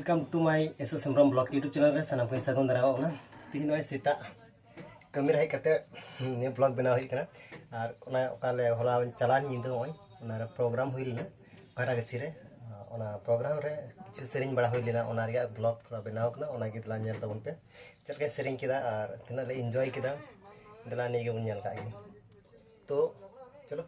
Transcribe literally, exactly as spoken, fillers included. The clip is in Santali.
Welcome to my S S Hembrem Vlog YouTube channel ᱨᱮ ᱥᱟᱱᱟᱢ ᱠᱚᱧ ᱥᱟᱹᱜᱩᱱ ᱫᱟᱨᱟᱢ ᱠᱟᱱᱟ᱾ ᱛᱮᱦᱮᱧ ᱱᱚᱜᱼᱚᱭ ᱥᱮᱛᱟᱜ ᱠᱟᱹᱢᱤ ᱨᱮ ᱦᱮᱡ ᱠᱟᱛᱮ ᱱᱤᱭᱟᱹ ᱵᱞᱚᱜ ᱵᱮᱱᱟᱣ ᱦᱩᱭᱩᱜ ᱠᱟᱱᱟ᱾ ᱟᱨ ᱚᱱᱟ ᱚᱠᱟ ᱞᱮ ᱦᱚᱞᱟ ᱪᱟᱞᱟᱣ ᱧᱤᱫᱟᱹ ᱱᱚᱜᱼᱚᱭ ᱚᱱᱟ ᱨᱮ ᱯᱨᱳᱜᱨᱟᱢ ᱦᱩᱭ ᱞᱮᱱᱟ ᱠᱟᱨᱟᱜᱟᱪᱷᱤ ᱨᱮ᱾ ᱚᱱᱟ ᱯᱨᱳᱜᱨᱟᱢ ᱨᱮ ᱠᱤᱪᱷᱩ ᱥᱮᱨᱮᱧ ᱵᱟᱲᱟ ᱦᱩᱭ ᱞᱮᱱᱟ, ᱚᱱᱟ ᱨᱮᱭᱟᱜ ᱵᱞᱚᱜ ᱛᱷᱚᱲᱟ ᱵᱮᱱᱟᱣ ᱠᱟᱱᱟ, ᱚᱱᱟ ᱜᱮ ᱫᱮᱞᱟ ᱧᱮᱞ ᱛᱟᱵᱚᱱ ᱯᱮ ᱪᱮᱫ ᱞᱮᱠᱟᱧ ᱥᱮᱨᱮᱧ ᱠᱮᱫᱟ ᱟᱨ ᱛᱤᱱᱟᱹᱜ ᱞᱮ ᱤᱱᱡᱚᱭ ᱠᱮᱫᱟ᱾ ᱫᱮᱞᱟ ᱱᱤᱭᱟᱹ ᱜᱮᱵᱚᱱ ᱧᱮᱞ ᱠᱟᱜ ᱜᱮ᱾ ᱛᱚ ᱪᱚᱞᱚ᱾